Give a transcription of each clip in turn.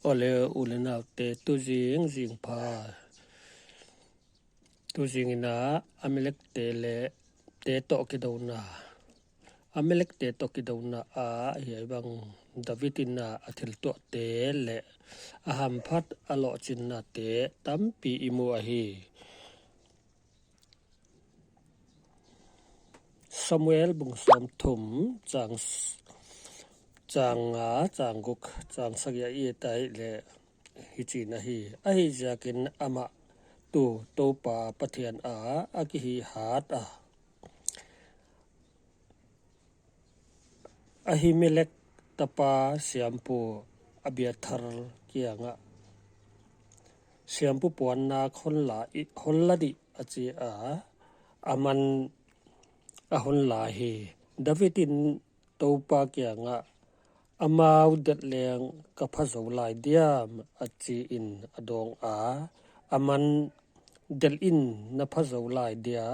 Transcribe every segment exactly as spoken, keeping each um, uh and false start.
Awle, u le naute, tuzing zingpha. Tuzing in a Amalekte leh te toh kidouna. Amalekte toh kidouna ah hiai bang David in a thil tuahte leh a hamphat a lohchinnate tampi i mu ahi. Samuel bung sawmthum chang s-, chang nga, chang guk, chang sagih i et leh hichi'n ahi. Ahihziakin amah tuh Toupa Pathian a a kihihat a, Ahimelek tapa siampu Abiathar kiangah siampu puannak hon la i, hon la dih a chi a, aman a hon la hi. David in Toupa kiangah, amau delh leng ka pha zou lai diam, a chi in a dawng a, aman delh in na pha zou lai dia,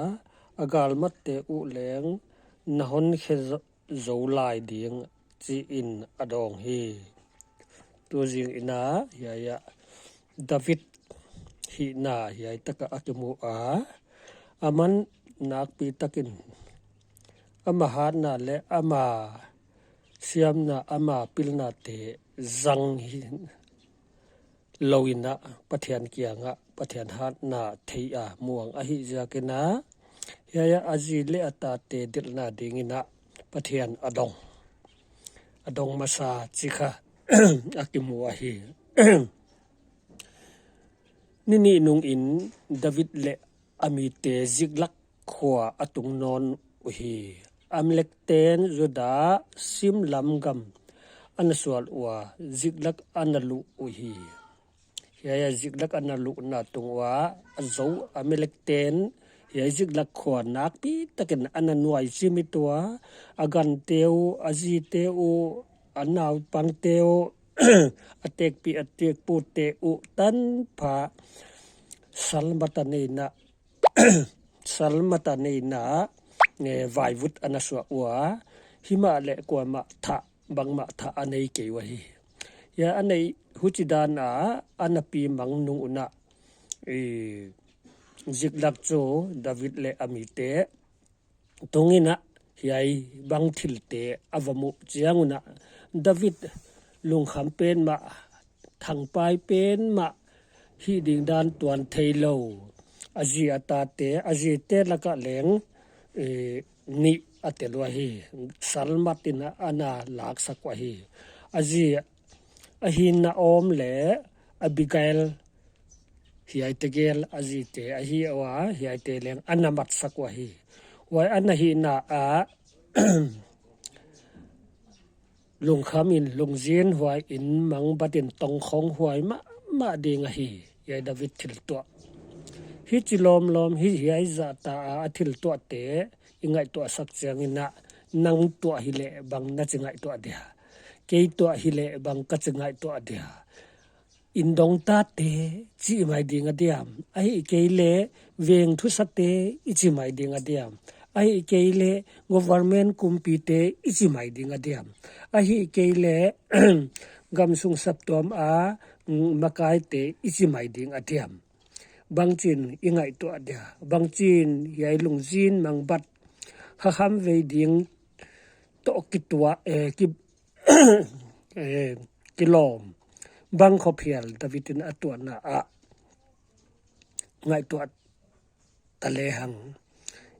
a galmatte uh leng na hon khe zo-, zou lai ding, chi in a dawng hi. Tuzing in a hiai ah David hihna hiai tak ah a kimu a, aman nakpi takin ama hatna leh ama siamna, ama pilnate zang hi lou in a Pathian kiangah Pathian hatna thei a muang ahihziakin a, hiai ah a zi leh a tate delhna ding in a Pathian a dong, a dong masa chih kha a kimu ahi. Ni nih nung in David leh a mite Ziklag khua a tung nawn uhi. Amalekte'n Juda simlam gam ana sual ua, Ziklag ana luh uhi. Hiai ah Ziklag ana luhna tung ua a zou Amalekte'n hiai Ziklag khua nakpi takin ana nuai chimit ua, a gante uh, a zite uh, a naupangte uh, a tekpi a tekpute uh tanpha salmat a neihna, salmat a neihna, eh, vaivut ana suah ua, himahleh kuamah thah, bangmah thah a nei kei uhi. Hiai a nei, huchidan a ana pi mang nung un a, eh, Ziklag chu David leh a mite tung in a hiai bang thilte a va muh chiang un a David lungkham pen mah, thangpai pen mah, hih ding dan tuan theilou. A zi a tate, a zite lak ah leng, eh, nih a tel uhi. Salmat in a ana laksak uhi. A zi a hinna om leh Abigail hiaite gel a zite ahi ua, hiaite leng ana matsak uhi. Huai ana hihna ah lungkham in, lungzin huai in, mangbat in, tongkhong huai mahmah ding ahi. Hiai David thil tuah. Hichi lawmlawm, hi, hiai zahta a thil tuahte i ngaihtuahsak chiang in a, nang tuah hileh bang na chi ngaihtuah dia. Kei tuah hileh bang ka chi ngaihtuah dia. Indongtate chih mai ding a diam. Ahihkeileh veng thusate i chi mai ding a diam. Ahihkeileh government kumpite i chi mai ding a diam. Ahihkeileh gamsung saptuam a, mm, makaite i chi mai ding a diam. Bangchin i ngaihtuah dia. Bangchin hiai lungzin mangbat, hakham vei ding toh kituah, eh, ki, eh, kilawm. Bang khop hial David in a tuahna ah ngaihtuah ta lehang.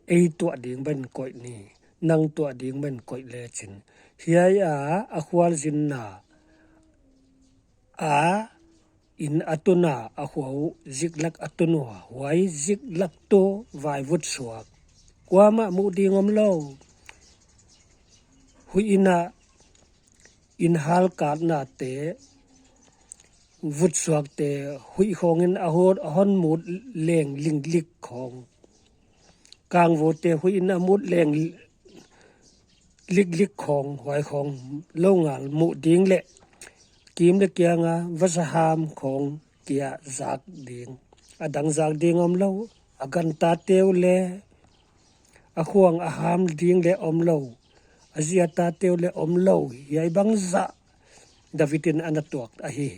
Ei tuah ding bang koih ni, nang tuah ding bang koih lechin. Hiai a, a khualzinna a, in a tun a, a khua uh Ziklag a tun ua, huai Ziklag tuh vaivut suak. Kuamah muh ding omlou. Huih in a, in halkatnate, vutsuakte, huih khawng in a hon, a hon mut leng linglik khawng. Kangvute huih in a mut leng liklik khawng, huai khawng lou ngal muh ding leh, kim leh kiang a vasa ham khawng kia zak ding. A dang zak ding omlou, a gantate uh leh, a khuang a ham ding leh omlou, a zi a tate uh leh omlou, hiai bangzah David in ana tuak ahi.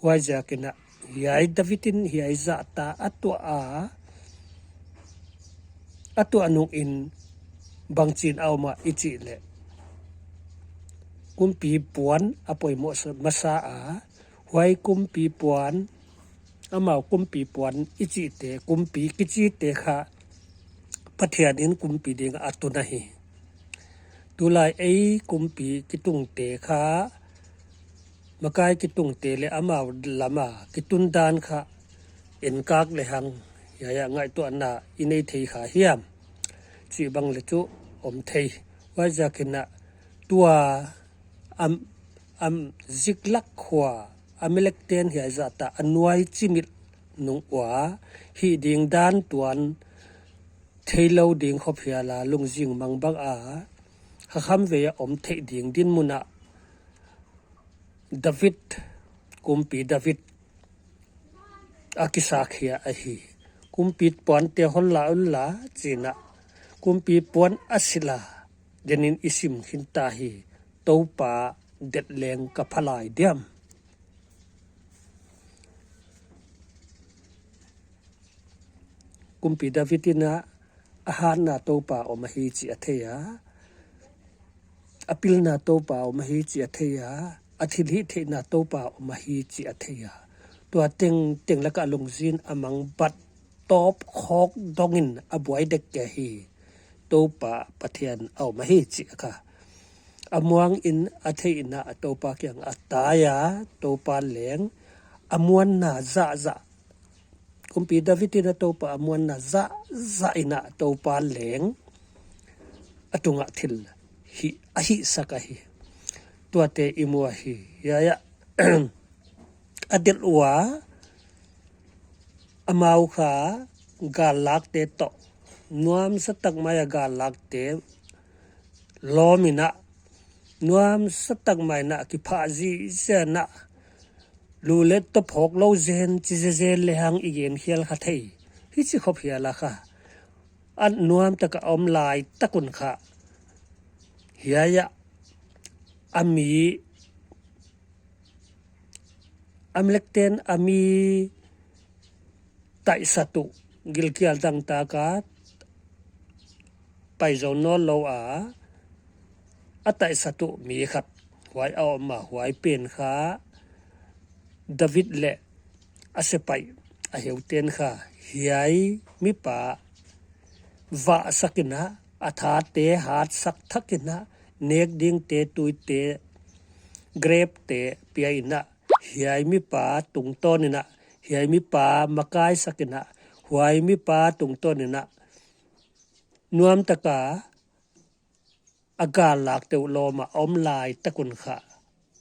Huaiziakin a, hiai David in hiai zahtak a tuah a, a tuah nungin bangchin a om a i chih leh, kumpi puan a poimoh sa-, masa a, huai kumpi puan, amau kumpi puan i chihte, kumpi kichite kha Pathian in kumpi ding a tun ahi. Tulai ei kumpi kitungte kha, makai kitungte leh amau lam a kitun dan kha enkak lehang, hiai a ngaihtuahna i nei thei kha hiam chih bang leh chu om thei. Huaiziakin a, tua Am-, Am-, Ziklag khua, Amalekten hiai zahtak a nuai chimit nung ua, hih ding dan tuan theilou ding khop hial a lungzing mang bang a, kha khamvei a om theih ding dinmun ah David, kumpi David a kisak khia ahi. Kumpi puante hon la un la, chi'n a, kumpi puan a silh a, denin i sim khin ta hi. Toupa, delh leng ka pha lai diam. Kumpi David in a, a hatna Toupa om ahi chih a thei a, a pilna Toupa om ahi chih a thei a, a thilhihtheihna Toupa om ahi chih a thei a. Tua tengteng lak a lungzin a mang bat tawp khawk dongin a buai dek kei hi. Toupa Pathian a om ahi chih kha. A muang in a theih in a Toupa kiang a tai a, Toupa leng a muanna zahzah. Kumpi David in a Toupa a muanna zahzah in a Toupa leng a tungah thil hih, a hihsak ahi. Tuate i mu ahi. Hiai a, a delh ua, amau kha gallakte toh, nuamsa tak mai a gallakte lawm in a, nuamsa tak mai in a kiphah zihziah in a, lu leh tawp phawk lou zen chi zezen lehang i gen khial kha thei. Hichi khop hial a kha, a nuam tak a om lai tak un kha, hiai a, a mi, Amalekten a mi taihsat uh, gilkial dangtak a pai zou nawnlou a, a taihsat uh mi khat huai a om a, huai pen kha David leh a sepaih a heute'n kha, hiai mipa vahsak in a, a thate hatsak thak in a, nek dingte, tuite, grepte pia in a, hiai mipa tungtawn in a, hiai mipa makaisak in a, huai mipa tungtawn in a, nuam tak a a gallakte uh lawm a om lai tak un kha,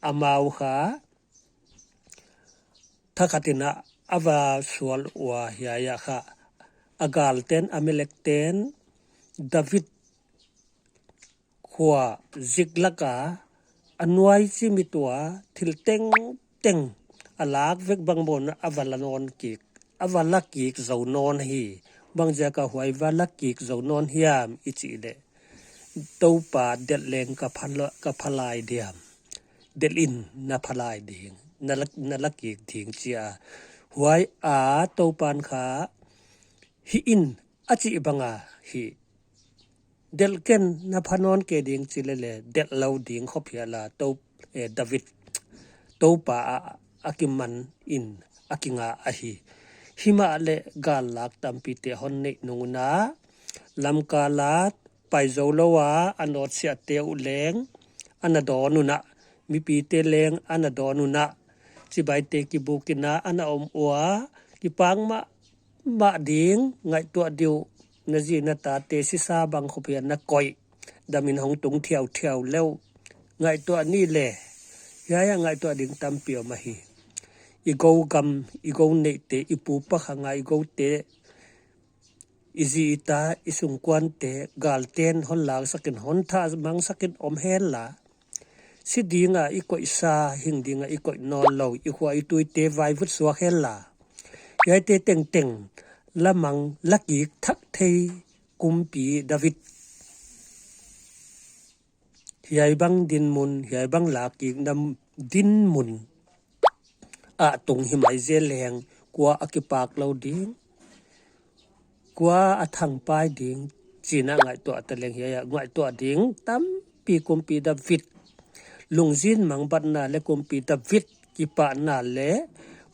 amau kha thakhat in a, a va sual ua, hiai a kha, a galten, Amalekten, David khua Ziklag a, a nuai chimit ua, thil tengteng a lak vek bang bang a va la nawn kik, a va la kik zou nawn hi. Bangziak a huai va la kik zou nawn hiam i chih leh, Toupa, delh leng ka pha la-, ka pha lai diam. Delh in, na pha lai ding, na la, na la kik ding chi a. Huai a Toupa'n kha, hih in, a chih bang a hi. Delh ken, na pha nawn kei ding chi lele, delh lou ding khop hial a, Tou-, eh, David, Toupa a, a kiman in a kinga ahi. Himahleh gallak tampite hon neih nung un a, lamkal a pai zou lou a, a nawtsiahte uh leng ana dawn un a, mipite leng ana dawn un a, chibaite kibuk in a ana om ua, kipak mah mah ding, ngaihtuah di uh, na zi na tate sisa bang khop hial a na koih, dam in hong tung thiauthiau leh uh, ngaihtuah ni le. Hiai a ngaihtuah ding tampi om ahi. I gou gam, i gou neihte, i pu pa khang a i goute, i zi i ta, i sungkuante, galten hon laksak in, hon thahmangsak in om hen la. Si ding a i koihsa, hing ding a i koih nawnlou, i khua i tuite vaivut suak hen la. Hiaite tengteng la mang, la kik thak thei kumpi David. Hiai bang dinmun, hiai bang la kikna dinmun a tung hi mai zel leng, kua a kipak lou ding, kua a thangpai ding, chih na ngaihtuah ta leng hiai a, ngaihtuah ding tampi kumpi David lungzin mangbatna leh kumpi David kipahna leh,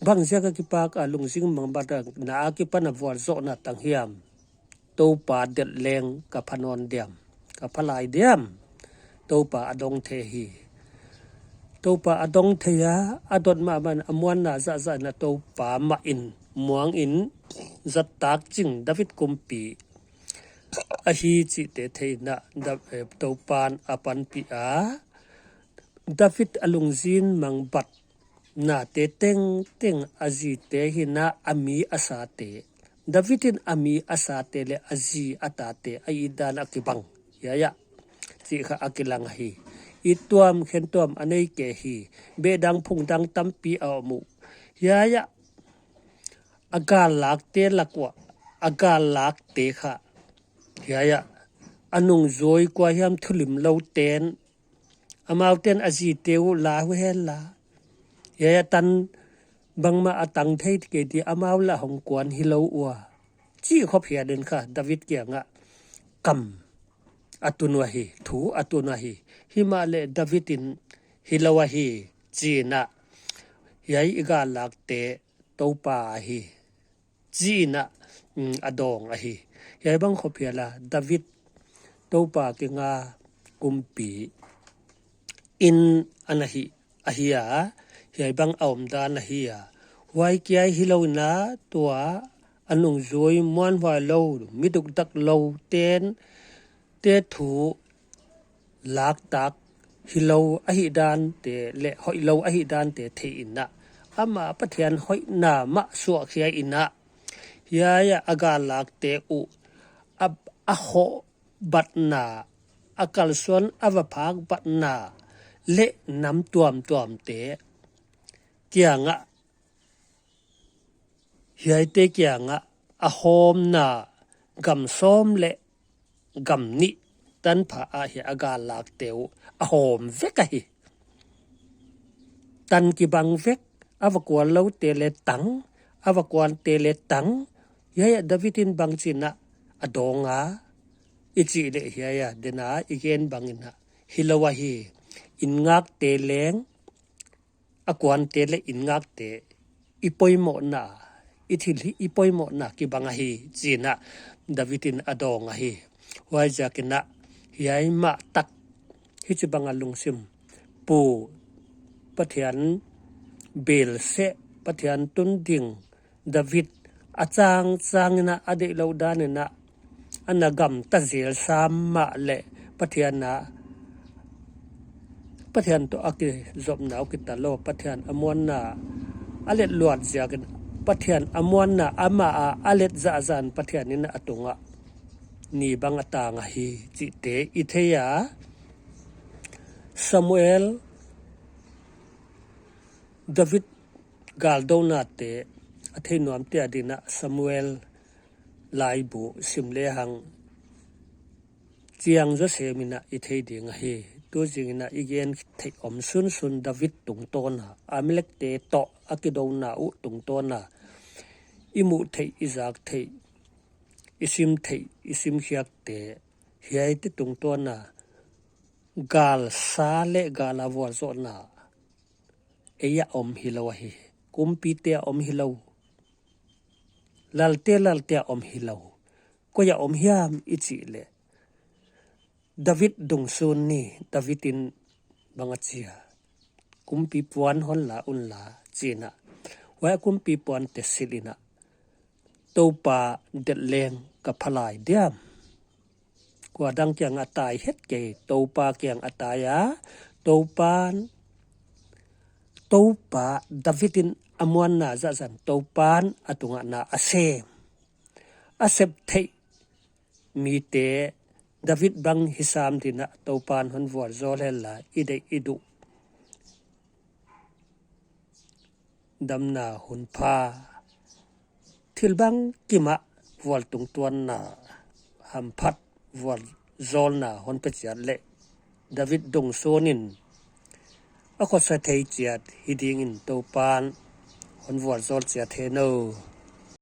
bangziak a kipak a lungzin mangbatna akipan a vualzohna tang hiam. Toupa delh leng ka pha nawn diam, ka pha lai diam. Toupa a dong thei hi. Toupa a dong thei a, a dot mahmah in, a muanna zahzah in a Toupa mah in, muang in, zat tak ching David kumpi ahi chihte thei in a, Da-, eh, Toupan a panpih a, David a lungzin mangbatnate tengteng a zite hi in a, a mi a sate. David in a mi a sate leh a zi a tate a itdan a kibang. Hiai a, chih kha a kilang hi. It tuam khen tuam a nei kei hi. Behdang phungdang tampi a om uh. Hiai a, a gallakte lak uah, a gallakte kha. Hiai a, a nungzui kua hiam thulimlou ten, amau ten a zite uh la uh hen la. Hiai a tan bangmah a tang thei kei di, amau lah hong kuan hilou ua, chih khop hial in kha David kiang a kam a tun uhi, thu a tun uhi. Himahleh David in hilou ahi, chih na, hiai i gallakte Toupa ahi, chih na, mm, a dawng ahi. Hiai bang khop hial a, David Toupa kiang a kumpi in ana hi, ahi a, hiai bang a omdan ahi a. Huai kia hilou in a, tua a nungzui muanhuai lou, mi dukdak lou ten, te thu lak tak hilou ahihdante leh hoihlou ahihdante thei in a, amah Pathian hoihna mah suahkhia in a, hiai a a gallakte uh a, a hoh batna, a kalsuan a va phak batna leh nam tuamtuamte kiang a, hiaite kiang a, a hawmna gam sawm leh gam nih tanpha ah hiai a gallakte uh a hawm vek ahi. Tan kibang vek, a va kuan loute leh tang, a va kuante leh tang, hiai a David in bangchin a dawng a, i chih leh hiai a, den a i gen bang in a, hilou ahi, inn ngakte leng, a kuante leh inn ngakte, i poimohna, i thilhih, i poimohna kibang ahi, chi in a David in a dawng ahi. Huaiziak in a, hiai mah tak, hichibang a lungsim pu, Pathian bel seh, Pathian tun ding, David a changchang in a, a deihlouh dan in a, ana gamta zel sam mahleh Pathian a, Pathian toh a kizopna uh kitalou, Pathian a muanna a let luat ziak in, Pathian a muanna amah a a let zahzah in Pathian in a tung a, ni bang a tang ahi chihte i thei a. Samuel, David galdounate a thei nuamte adin a Samuel laibu sim lehang chiang zaw sem in a i thei ding ahi. Tu zing in a i gen theih om sunsun David tungtawn a, Amalekte toh a kidouna uh tungtawn a, i muh theih, i zak theih, i sim theih, i sim khiakte, hiaite tungtawn a, galsa leh gal a vualzohna ei a om hilou ahi. Kumpite a om hilou. Lalte, lalte a om hilou. Koi a om hiam i chih leh, David dungsun ni, David in bang a chi a, kumpi puan hon la un la, chi in a. Huai kumpi puante silh in a, Toupa delh leng ka pha lai diam. Kua dang kiang a tai het kei, Toupa kiang a tai a, Toupan, Toupa David in a muanna zahzah in Toupan a tung a na a sem. A sep theih mite David bang hi sam din a Toupan hon vualzawl hen la, i deih i duh, damna hun pha, thil bangkim a vual tungtuanna, hamphat vualzawlna hon pe chiat leh, David dungsun in a khosa thei chiat hi ding in Toupan Hon vualzawl chiat hen aw.